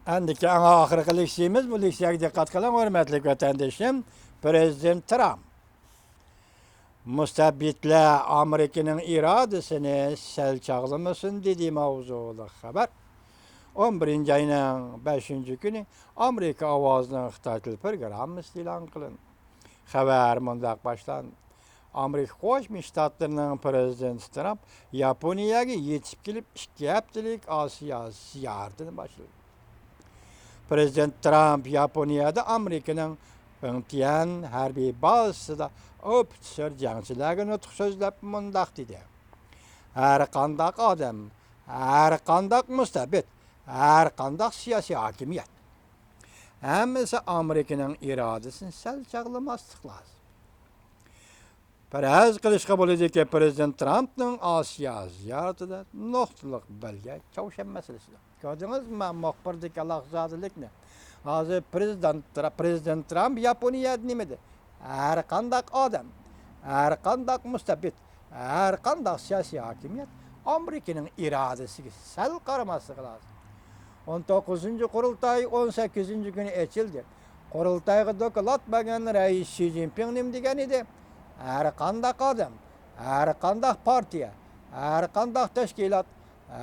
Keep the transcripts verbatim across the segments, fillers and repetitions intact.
ئەندىكى ئەڭ ئاخىرقى لېكسىيىمىز، بۇ لېكسىيەگە دىققەت قىلىڭ، ھۆرمەتلىك ۋەتەندىشىم. پىرېزىدېنت ترامپ، مۇستەبىتلەر ئامېرىكىنىڭ ئىرادىسىنى سەل چاغلىمىسۇن، دېدى ماۋزۇلۇق خەۋەر. ئون بىرىنچى ئاينىڭ بەشىنچى كۈنى ئامېرىكا ئاۋازىنىڭ خىتاي تىل پروگراممىسىدا ئېلان قىلىندى. خەۋەر مۇنداق باشلاندى. ئامېرىكا قوشما شتاتلىرىنىڭ پىرېزىدېنتى ترامپ ياپونىيەگە يېتىپ كېلىپ، ئىككى ھەپتىلىك ئاسىيا زىيارىتىنى باشلىدى. پىرېزىدېنت ترامپ ياپونىيەدە ئامېرىكىنىڭ پىڭتيەن ھەربىي بازىسىدا ئوفىتسېر جەڭچىلەرگە نۇتۇق سۆزلەپ مۇنداق دېدى: ھەر قانداق ئادەم، ھەر قانداق مۇستەبىت، ھەر قانداق سىياسىي ھاكىمىيەت، ھەممىسى ئامېرىكىنىڭ ئىرادىسىنى سەل چاغلىماسلىق لازىم. پەرەز قىلىشقا بولىدۇكى، پىرېزىدېنت ترامپنىڭ ئاسىيا زىيارىتىدە نۇقتىلىق بەلگە چاۋشيەن مەسىلىسىدۇر. كۆردىڭىزمۇ، مۇخبىردىكى ئالاقزادىلىكنى؟ ھازىر پىرېزىدېنت ترا-، پىرېزىدېنت ترامپ ياپونىيەدە نېمە دېدى؟ ھەر قانداق ئادەم، ھەر قانداق مۇستەبىت، ھەر قانداق سىياسىي ھاكىمىيەت ئامېرىكىنىڭ ئىرادىسىگە سەل قارىماسلىقى لازىم. ئون توققۇزىنچى قۇرۇلتاي ئون سەككىزىنچى كۈنى ئېچىلدى. قۇرۇلتايغا دوكلات بەرگەن رەئىس شى جىنپىڭ نېمە دېگەن ئىدى؟ ھەر قانداق ئادەم، ھەر قانداق پارتىيە، ھەر قانداق تەشكىلات،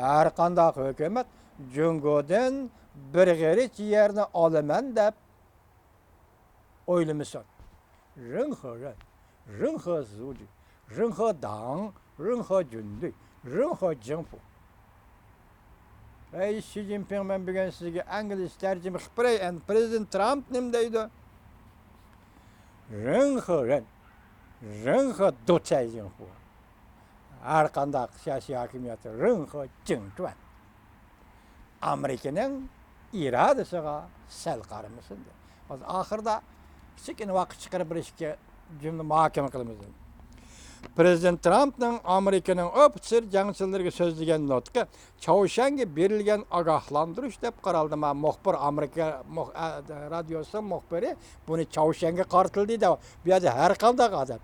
ھەر قانداق ھۆكۈمەت جۇڭگودىن بىر غېرىچ يەرنى ئالىمەن دەپ ئويلىمىسۇن. رېنخې رېن، رېنخې زۇجى، رېنخې داڭ، رېنخې جۈندۈي، رېنخې جىڭفۇ. ئەي شى جىنپىڭ، مەن بۈگۈن سىزگە ئىنگلىزچە تەرجىمە قىلىپ بېرەي، ئەمدى پىرېزىدېنت ترامپ نېمە دەيدۇ؟ رېنخې رېن، رېنخې دۇچەي جىڭفۇ. ھەر قانداق سىياسىي ھاكىمىيەت رېنخې جىڭچۈەن. ئامېرىكىنىڭ ئىرادىسىغا سەل قارىمىسۇن دەپ. ھازىر ئاخىرىدا كىچىككىنە ۋاقىت چىقىرىپ بىر ئىككى جۈملە مۇھاكىمە قىلىمىز. پىرېزىدېنت ترامپنىڭ ئامېرىكىنىڭ ئوفىتسېر جەڭچىلىرىگە سۆزلىگەن نۇتقى چاۋشيەنگە بېرىلگەن ئاگاھلاندۇرۇش دەپ قارالدى. مانا مۇخبىر، ئامېرىكا مۇخ-، ئە، رادىيوسىنىڭ مۇخبىرى بۇنى چاۋشيەنگە قارىتىلدى دەپ. بۇ يەردە ھەر قانداق ئادەم،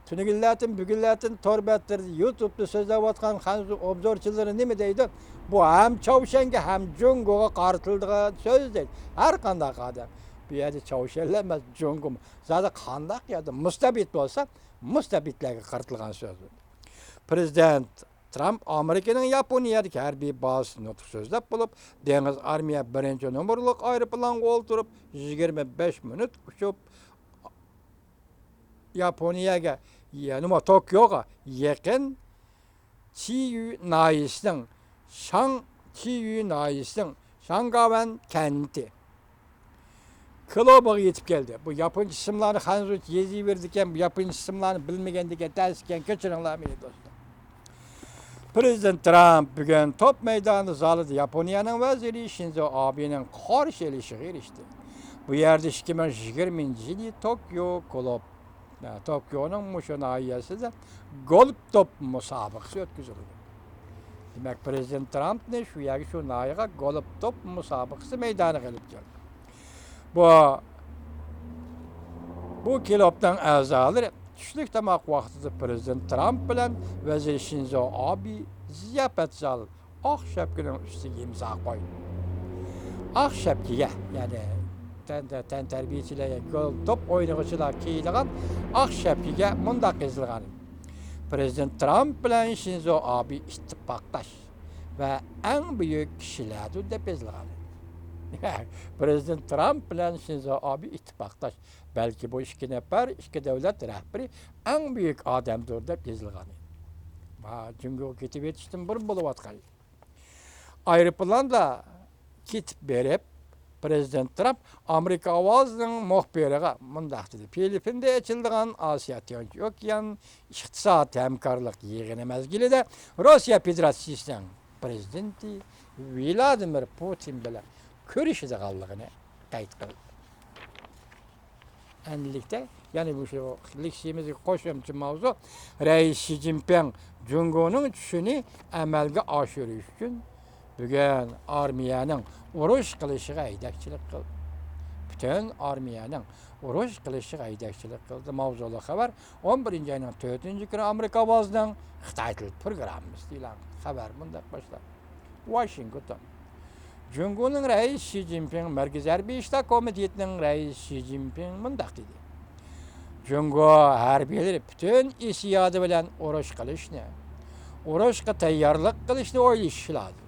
تۈنۈگۈنلەردىن، بۈگۈنلەردىن تور بەتلىرىدە، يۇتۇبتا سۆزلەۋاتقان خەنزۇ ئوبزورچىلىرى نېمە دەيدۇ؟ بۇ ھەم چاۋشيەنگە، ھەم جۇڭگوغا قارىتىلىدىغان سۆز دەيدۇ. ھەر قانداق ئادەم. بۇ يەردە چاۋشيەنلا ئەمەس، جۇڭگومۇ. زادى قانداق يەردە مۇستەبىت بولسا، مۇستەبىتلەرگە قارىتىلغان سۆز. پىرېزىدېنت ترامپ ئامېرىكىنىڭ ياپونىيەدىكى ھەربىي بازىسىدا نۇتۇق سۆزلەپ بولۇپ، دېڭىز ئارمىيە بىرىنچى نومۇرلۇق ئايروپىلانغا ئولتۇرۇپ، يىگىرمە بەش مىنۇت ئۇچۇپ، ياپونىيەگە، يەنىمۇ توكيوغا يېقىن چىيۈ ناھىيەسىنىڭ شاڭ، چىيۈ ناھىيەسىنىڭ شاڭگاۋەن كەنتى كلوبىغا يېتىپ كەلدى. بۇ ياپونچە ئىسىملارنى خەنزۇچە يېزىۋېرىدىكەن، بۇ ياپونچە ئىسىملارنى بىلمىگەندىكىن تەس ئىكەن، كەچۈرۈڭلار مېنى دوستلار. پىرېزىدېنت ترامپ بۈگۈن توپ مەيدانى زالىدا ياپونىيەنىڭ ۋەزىرى شىنزو ئابېنىڭ قارشى ئېلىشىغا ئېرىشتى. بۇ يەردە ئىككى مىڭ يىگىرمىنچى يىلى توكيو كلوب، توكيونىڭ مۇشۇ ناھىيەسىدە گولف توپ مۇسابىقىسى ئۆتكۈزۈلىدۇ. دېمەك، پىرېزىدېنت ترامپنى شۇ يەرگە، شۇ ناھىيەگە گولف توپ مۇسابىقىسى مەيدانىغا ئېلىپ كەلدى. بۇ، بۇ كلوبنىڭ ئەزالىرى چۈشلۈك تاماق ۋاقتىدا پىرېزىدېنت ترامپ بىلەن ۋەزىر شىنزو ئابې زىياپەت زال ئاق شەپكىنىڭ ئۈستىگە ئىمزا قويدى. ئاق شەپكىگە، يەنى تەن-، تەنتەربىيىچىلەر، يەنى گول توپ ئوينىغۇچىلار كىيىدىغان ئاق شەپكىگە مۇنداق يېزىلغان ئىدى: پىرېزىدېنت ترامپ بىلەن شىنزو ئابې ئىتتىپاقداش ۋە ئەڭ بۈيۈك كىشىلەردۇر، دەپ يېزىلغان ئىدى. پىرېزىدېنت ترامپ بىلەن شىنزو ئابې ئىتتىپاقداش، بەلكى بۇ ئىككى نەپەر، ئىككى دۆلەت رەھبىرى ئەڭ بۈيۈك ئادەمدۇر، دەپ يېزىلغان ئىدى. ھا، جۇڭگوغا كېتىۋېتىشتىن بۇرۇن بولۇۋاتقان ئىدى. ئايروپىلاندا كېتىپ بېرىپ، پىرېزىدېنت ترامپ ئامېرىكا ئاۋازىنىڭ مۇخبىرىغا مۇنداق دېدى: فىلىپپىندا ئېچىلىدىغان ئاسىيا تىنچ ئوكيان ئىقتىساد ھەمكارلىق يىغىنى مەزگىلىدە روسىيە فېدېراتسىيىسىنىڭ پىرېزىدېنتى ۋلادىمىر پۇتىن بىلەن كۆرۈشىدىغانلىقىنى قەيت قىلدى. ئەمدىلىكتە يەنە مۇشۇ لېكسىيىمىزگە قوشۇمچە ماۋزۇ، رەئىس شى جىنپىڭ جۇڭگونىڭ چۈشىنى ئەمەلگە ئاشۇرۇش ئۈچۈن بۈگۈن ئارمىيەنىڭ ئۇرۇش قىلىشىغا ھەيدەكچىلىك قىلدى. پۈتۈن ئارمىيەنىڭ ئۇرۇش قىلىشىغا ھەيدەكچىلىك قىلدى. ماۋزۇلۇق خەۋەر ئون بىرىنچى ئاينىڭ تۆتىنچى كۈنى ئامېرىكا ئاۋازىنىڭ خىتاي تىل پروگراممىسىدا ئېلان قىلدى. خەۋەر مۇنداق باشلاندى. ۋاشىنگتون. جۇڭگونىڭ رەئىسى شى جىنپىڭ مەركىزىي ھەربىي ئىشلار كومىتېتىنىڭ رەئىسى شى جىنپىڭ مۇنداق دېدى: جۇڭگو ھەربىيلىرى پۈتۈن ئېسىيادا بىلەن ئۇرۇش قىلىشنى، ئۇرۇشقا تەييارلىق قىلىشنى ئويلىشىشى لازىم.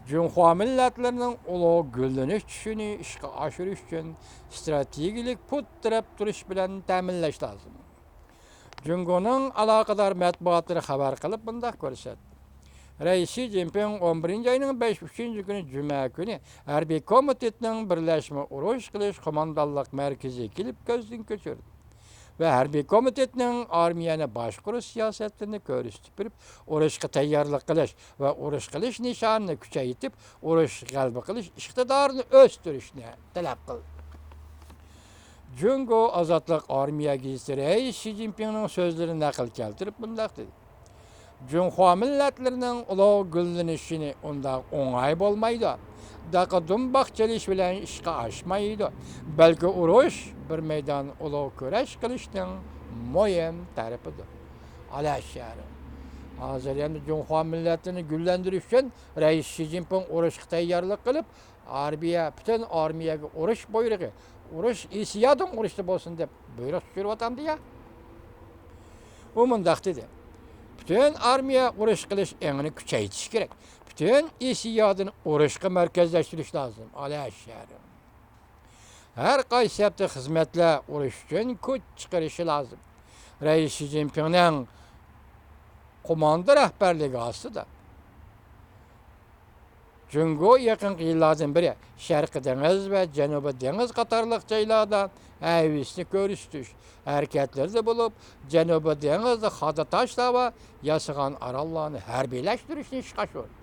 جۇڭخۇا مىللەتلىرىنىڭ ئۇلۇغ گۈللىنىش چۈشىنى ئىشقا ئاشۇرۇش ئۈچۈن ئىستراتېگىيەلىك پۇت تىرەپ تۇرۇش بىلەن تەمىنلەش لازىم. جۇڭگونىڭ ئالاقىدار مەتبۇئاتلىرى خەۋەر قىلىپ مۇنداق كۆرسەتتى: رەئىس شى جىنپىڭ ئون بىرىنچى ئاينىڭ بەش، ئۈچىنچى كۈنى جۈمە كۈنى ھەربىي كومىتېتنىڭ بىرلەشمە ئۇرۇش قىلىش قوماندانلىق مەركىزىگە كېلىپ كۆزدىن كەچۈردى ۋە ھەربىي كومىتېتنىڭ ئارمىيەنى باشقۇرۇش سىياسەتلىرىنى كۆرسىتىپ بېرىپ، ئۇرۇشقا تەييارلىق قىلىش ۋە ئۇرۇش قىلىش نىشانىنى كۈچەيتىپ، ئۇرۇش غەلىبە قىلىش ئىقتىدارىنى ئۆستۈرۈشنى تەلەپ قىلدى. جۇڭگو ئازادلىق ئارمىيە گېزىتى رەئىس شى جىنپىڭنىڭ سۆزلىرىنى نەقىل كەلتۈرۈپ مۇنداق دېدى: جۇڭخۇا مىللەتلىرىنىڭ ئۇلۇغ گۈللىنىشىنى ئۇنداق ئوڭاي بولمايدۇ. داقا دۇمباق چېلىش بىلەن ئىشقا ئاشمايدۇ. بەلكى ئۇرۇش بىر مەيدان ئۇلۇغ كۈرەش قىلىشنىڭ مۇھىم تەرىپىدۇر. ئالا شەھىرى. ھازىر يەنە جۇڭخۇا مىللەتلىرىنى گۈللەندۈرۈش ئۈچۈن رەئىس شى جىنپىڭ ئۇرۇشقا تەييارلىق قىلىپ، ئارمىيە، پۈتۈن ئارمىيەگە ئۇرۇش بۇيرۇقى، ئۇرۇش ئېسىيادىن ئۇرۇشتا بولسۇن دەپ بۇيرۇق چۈشۈرۈۋاتامدۇ يا. ئۇ مۇنداق دېدى: پۈتۈن ئارمىيە ئۇرۇش قىلىش ئېڭىنى كۈچەيتىش كېرەك. پۈتۈن ئېسىيادىن ئۇرۇشقا مەركەزلەشتۈرۈش لازىم. ئالا شەھىرى. ھەر قايسى سەپتە خىزمەتلەر ئۇرۇش ئۈچۈن كۈچ چىقىرىشى لازىم. رەئىس شى جىنپىڭنىڭ قوماندا رەھبەرلىكى ئاستىدا جۇڭگو يېقىنقى يىللاردىن بېرى شەرقىي دېڭىز ۋە جەنۇبىي دېڭىز قاتارلىق جايلاردا ھەۋىسىنى كۆرسىتىش ھەرىكەتلىرىدە بولۇپ، جەنۇبىي دېڭىزدا خادا تاشلار ۋە ياسىغان ئاراللارنى ھەربىيلەشتۈرۈشنى ئىشقا ئاشۇردى.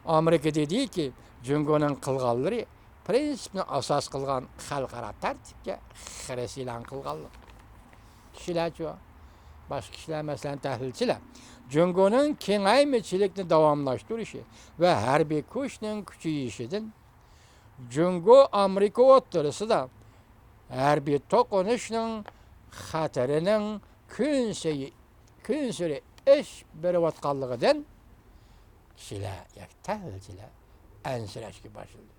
ئامېرىكا دېدىكى، جۇڭگونىڭ قىلغانلىرى پىرىنسىپنى ئاساس قىلغان خەلقئارا تەرتىپكە خىرىس ئېلان قىلغانلىق. كىشىلەرچۇ؟ باشقا كىشىلەر، مەسىلەن، تەھلىلچىلەر جۇڭگونىڭ كېڭەيمىچىلىكنى داۋاملاشتۇرۇشى ۋە ھەربىي كۈچنىڭ كۈچىيىشىدىن جۇڭگو ئامېرىكا ئوتتۇرىسىدا ھەربىي توقۇنۇشنىڭ خەتىرىنىڭ كۈنسېرى، كۈنسېرى ئېشىپ بېرىۋاتقانلىقىدىن كىشىلەر ياكى تەھلىلچىلەر ئەنسىرەشكە باشلىدى.